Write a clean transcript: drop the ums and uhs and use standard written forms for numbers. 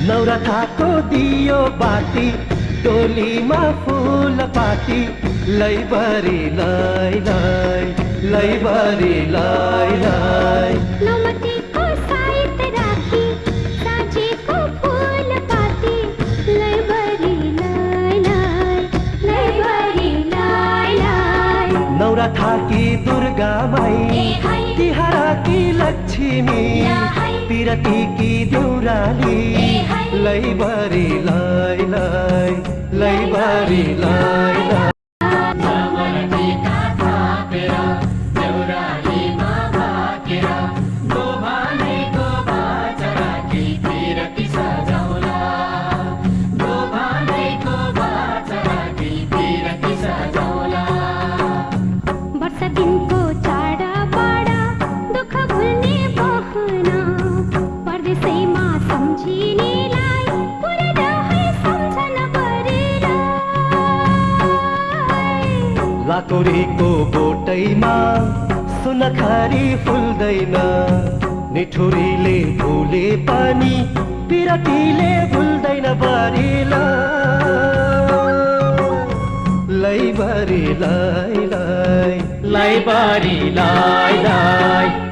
नौरथाको दियो बाती टोलीमा फुल पाती लैबरी लै लै लैबरी लै लै नौमतीको साइत राखी साँझेको फुल पाती लैबरी लै लै लैबरी लै लै नौरथाकी दुर्गा माई तिहाराकी लक्ष्मी पिरतीकी देउराली लैबरी लै लै लैबरी लै लै लाकोरीको बोटैमा सुनखरी फुल्दैन निठुरीले भुले पनि पिरतीले भुल्दैन बरिला लैबरी लै लै लैबरी लै लै